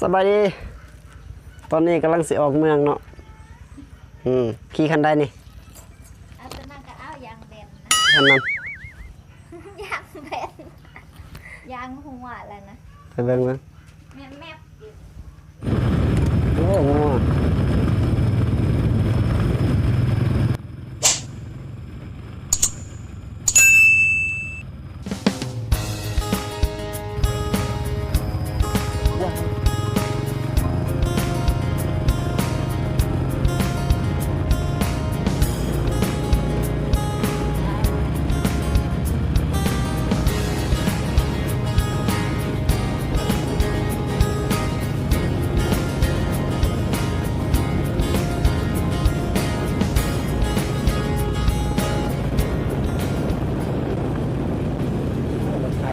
ສະບາຍດີ ຕອນນີ້ກຳລັງຊິອອກເມືອງເນາະ. ອືມ ຂີ່ຄັນໃດນີ້? ເອົາຕົວນັ້ນກໍເອົາ ຢາງແບນນະ ຄັນນັ້ນ ຢາງແບນ ຢາງຮົ່ວແລ້ວນະ. ໄປເບິ່ງເບິ່ງ ແມ່ນແມັບຢູ່. ໂອ້ ງົວ. ລົດໄຖ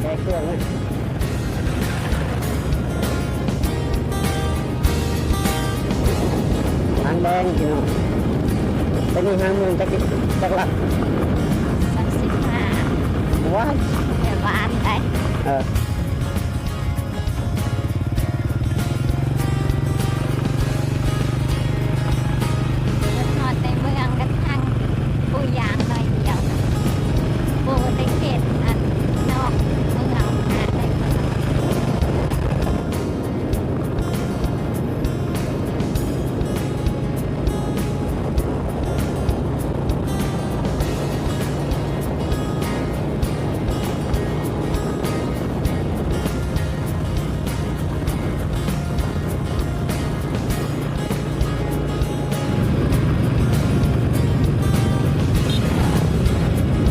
ແຕ່ເຄື່ອງເລີຍ ທາງແດງພີ່ນ້ອງ. ໄປນີ້ຫາເມືອງຈັກ ຈັກຫຼັກ? ສາມສິບຫ້າ. ວ້າຍ ແຖວບ້ານໄດ໋. ເອີ. ຮອດໃນເມືອງກະທັ່ງ ປູຢາງໜ້ອຍດຽວ ບໍ່ໄດ້ເຂດອັນນອກເມືອງ ຫາໃນເມືອງ.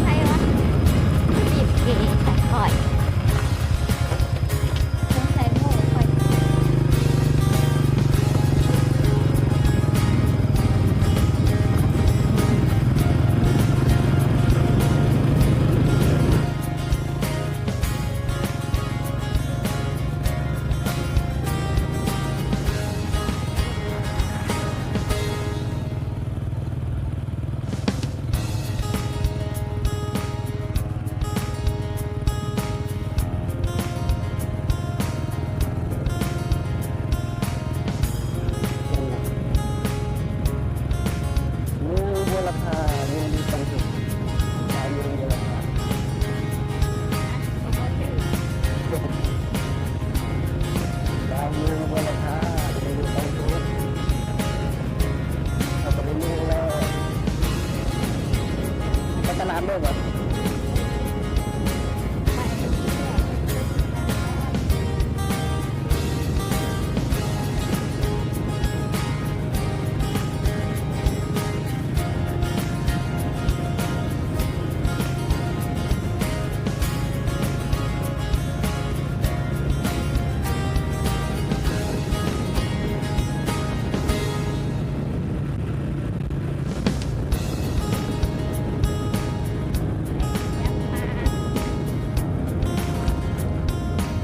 ໃຜວະ ບີບເກໃສ່ຂ້ອຍ ສົງໄສໝູ່ຂ້ອຍ. ເມືອງບົວລະພາ ເມືອງດີຕັ້ງຫາກ ຊາວເມືອງບົວລະພາ ຊາວເມືອງບົວລະພາ ເມືອງດີຕັ້ງຫາກ ເຂົ້າໄປໃນເມືອງແລ້ວ ໄປຕະຫຼາດເລີຍບໍ່?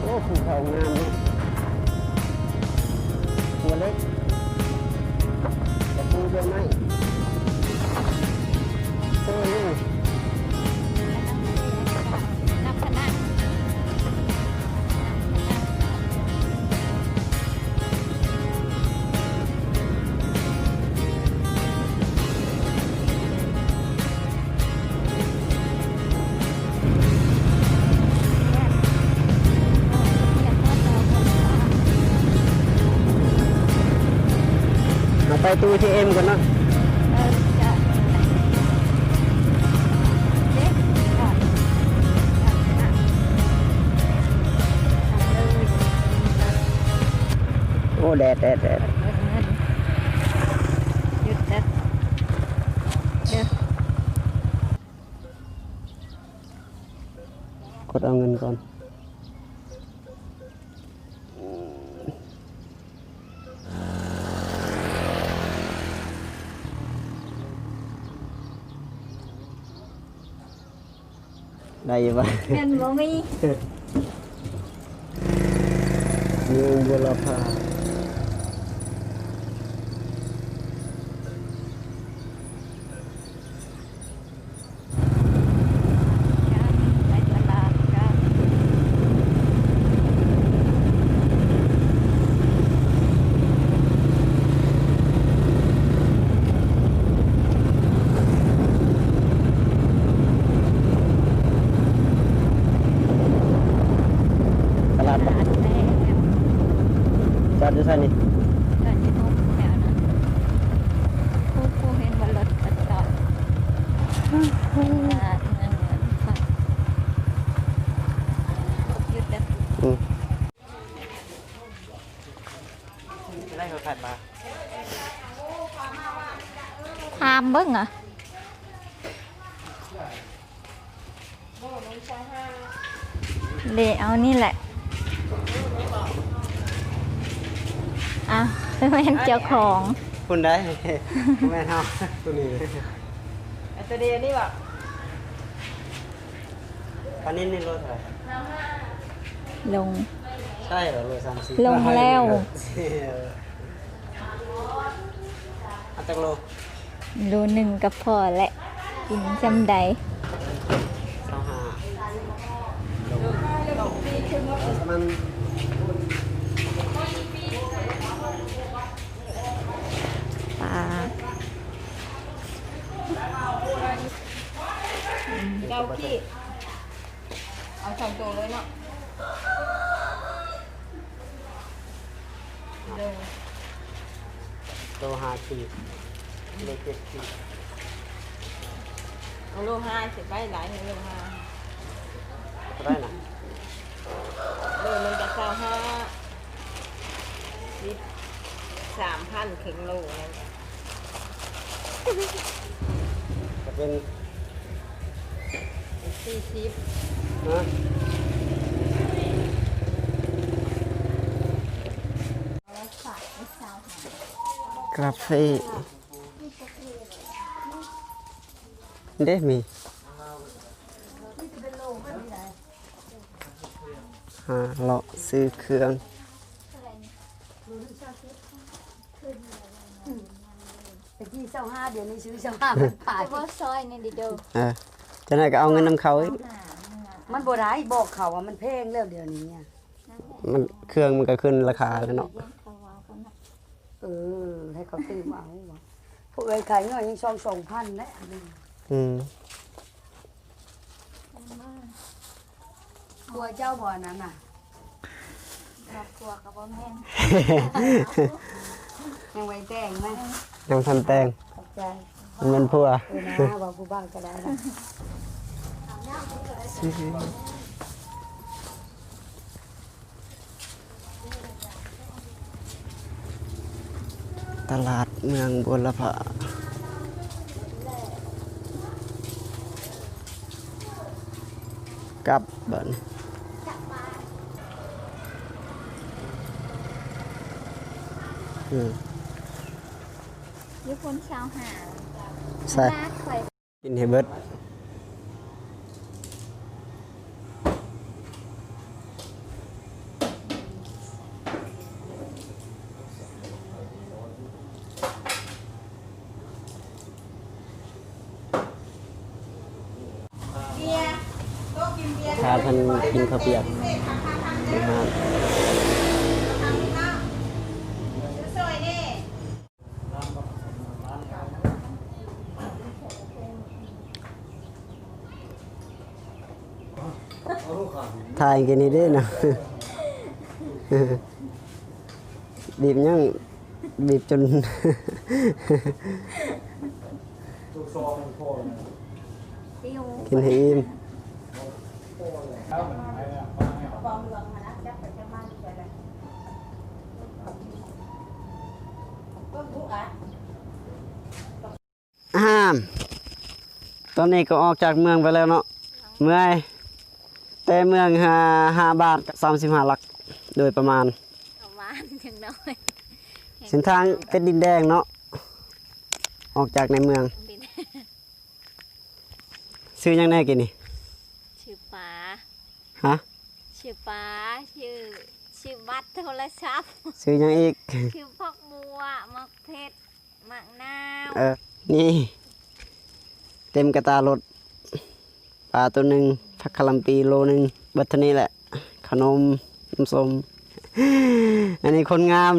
ໂອ້ ພູເຂົາງາມເນາະ ຂົວເຫຼັກ ກະປູດອກໄມ້ ເອີ ນີ້ ເຮົາໄປຕູ້ເອທີເອັມກ່ອນເນາະ. ເອີ ເຈົ້າ ເດ້ ເຈົ້າ ເຈົ້າ ເຈົ້າ ເອີ ໂອ້ ແດດ ແດດ ແດດ ຢຸດເດີ ເດີ ກົດເອົາເງິນກ່ອນ. ໄດ້ຢູ່ບໍ່? ເງິນບໍ່ມີ. ເມືອງບົວລະພາ. ໄປຕະຫຼາດກັນ. ຖາມເບິ່ງອະ ເດ ເອົານີ້ແຫຼະ ອ່ະ ແມ່ນເຈົ້າຂອງ ພຸ້ນໄດ໋ ບໍ່ແມ່ນເຮົາ ໂຕນີ້ ເອົາໂຕດຽວນີ້ບໍ? ປານິນນີ້ໂລເທົ່າໃດ? ລົງ ໃຊ່ເຫລອ? ໂລສາມສິບ ລົງແລ້ວ ເອົາຈັກໂລ? ໂລໜຶ່ງກໍພໍແຫຼະ ກິນຊ່ຳໃດ? ຊາວຫ້າ ປະມານ ປາ ເກົ້າຂີດ ເອົາສອງໂຕເລີຍເນາະ ໂລ ໂລຫ້າຂີດ ໂລເຈັດຂີດ ເອົາໂລຫ້າຊິໄປຫຼາຍ ໂລຫ້າ ເທົ່າໃດນະ? ໂລໜຶ່ງກໍຊາວຫ້າ ສິບ ສາມພັນ ເຄິ່ງໂລນັ້ນ ກໍເປັນ ສີ່ສິບ ຮະ? ກາເຟ ເດ້ ມີ ຫາເລາະຊື້ເຄື່ອງ ແຕ່ກີ້ຊາວຫ້າ ດຽວນີ້ຊື້ຊາວຫ້າພັນປາຍ ບໍ່ຊອຍນີ້ເດີ ເອີ ຈັ່ງໃດກໍເອົາເງິນນຳເຂົາອີກ ມັນບໍ່ໄດ້ ບອກເຂົາວ່າມັນແພງແລ້ວດຽວນີ້ ມັນ ເຄື່ອງມັນກໍຂຶ້ນລາຄາແລ້ວເນາະ ເອີ ໃຫ້ເຂົາຊື້ມາເອົາ ພວກເອື້ອຍຂາຍເງາະຍັງສອງ ສອງພັນແຫຼະ ອືມ ຜົວເຈົ້າບໍ່ອັນນັ້ນນະ? ຄອບຄົວກໍບໍ່ແມ່ນ ຍັງບໍ່ໄດ້ແຕ່ງນະ ຍັງບໍ່ທັນແຕ່ງ ຂອບໃຈ ມັນແມ່ນຜົວ ເອີນະ ເວົ້າຜູ້ບ່າວກໍໄດ້ນະ ຕະຫຼາດເມືອງບົວລະພາ ກັບບາດນີ້ ອືມ ຢູ່ພຸ້ນຊາວຫ້າ ໃສ່ ມາຂ້ອຍ ກິນໃຫ້ເບິດ ຖ້າເພິ່ນກິນເຂົ້າປຽກ ຖ່າຍກິນນີ້ເດ້ເນາະ ບີບຫຍັງ ບີບຈົນ ກິນໃຫ້ອີ່ມ. ອາ ຕອນນີ້ກໍອອກຈາກເມືອງໄປແລ້ວເນາະ ເມື່ອຍ ແຕ່ເມືອງຫາ ຫ້າບາດ ສາມສິບຫ້າຫຼັກ ໂດຍປະມານ ປະມານ ຈັ່ງນ້ອຍ ເສັ້ນທາງເປັນດິນແດງເນາະ ອອກຈາກໃນເມືອງ ຊື່ຫຍັງແດ່ກີ້ນີ້? ຊື່ປາ ຮະ? ຊື່ປາ ຊື່ ຊື່ບັດໂທລະສັບ ຊື່ຫຍັງອີກ? ຊື່ຜັກບົວ ໝາກເຜັດ ໝາກນາວ ເອີ ນີ້ ເຕັມກະຕ່າລົດ ປາໂຕໜຶ່ງ ຜັກຄະລຳປີໂລໜຶ່ງ ເບິດເທົ່ານີ້ແຫຼະ ຂະໜົມ ນ້ຳສົ້ມ ອັນນີ້ຄົນງາມ